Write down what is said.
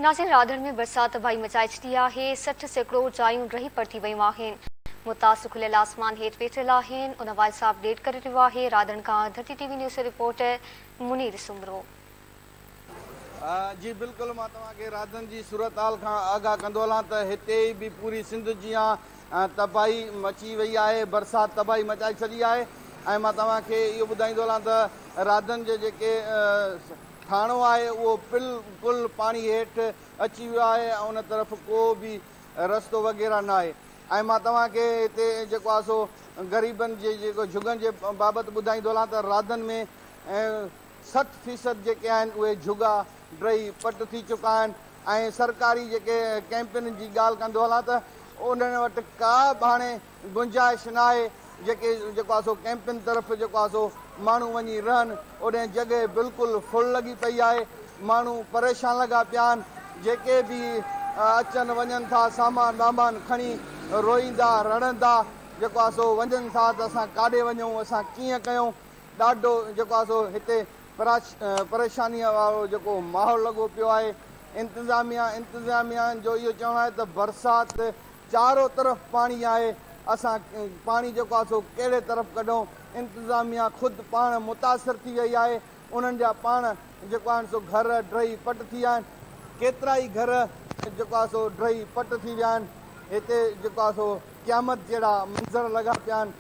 ناظرين راڌڻ ۾ برسات تباهي مچائي ڇڏي آهي، 60% جايون ڊهي پٽ ٿي ويون آهن، متاثر کليل آسمان هيٺ ويٺل آهن، ان حوالي سان اپڊيٽ ڪري رهيو آهي راڌڻ کان ڌرتي ٽي وي نيوز جو رپورٽر منير سومرو. جي بلڪل مان توهان کي راڌن جي صورتحال کان آگاهه ڪندو هلان ته هتي به پوري سنڌ جيان تباهي مچي وئي آهي، برسات تباهي مچائي ڇڏي آهي ۽ مان توهان کي اهو ٻڌائيندو هلان ته راڌن جي جيڪي ٿاڻو آهي اهو بلڪل پاڻي هيٺ اچي ويو آهي ۽ ان طرف ڪو به رستو وغيره ناهي ۽ مان توهان کي هتي جيڪو آهي سو غريبن جي جيڪو جهڳن جي بابت ٻڌائيندو هلان ته راڌن ۾ 60 فيصد جيڪي آهن اهي جهڳا ڊهي پٽ ٿي چڪا آهن ۽ سرڪاري جيڪي ڪئمپن جي ڳالهه ڪندو هلان ته انهن وٽ ڪا به هاڻي گنجائش ناهي جيڪي جيڪو آهي سو ڪئمپن طرف جيڪو آهي سو ماڻهو وڃي رهن اوڏهن جڳهه بلڪل فل لڳي پئي آهي ماڻهو پريشان لڳا پيا آهن جيڪي به اچن وڃن ٿا سامان وامان کڻي روئيندا رڙندا جيڪو آهي سو وڃن ٿا ته اسان ڪاڏي وڃون اسان ڪيئن ڪيون ڏاڍو جيڪو آهي سو هتي پريشاني وارو جيڪو ماحول لڳو پيو آهي انتظاميا انتظاميا جو اهو چوڻ آهي ته برسات چارو طرف پاڻي آهي، اسان پاڻي جيڪو آهي سو ڪهڙي طرف ڪڍون، انتظاميا خود پاڻ متاثر ٿي وئي آهي، انهن جا پاڻ جيڪو آهن سو گهر ڊهي پٽ ٿي ويا آهن، ڪيترائي گهر جيڪو آهي سو ڊهي پٽ ٿي ويا آهن، هتي جيڪو آهي سو قيامت جهڙا منظر لڳا پيا آهن.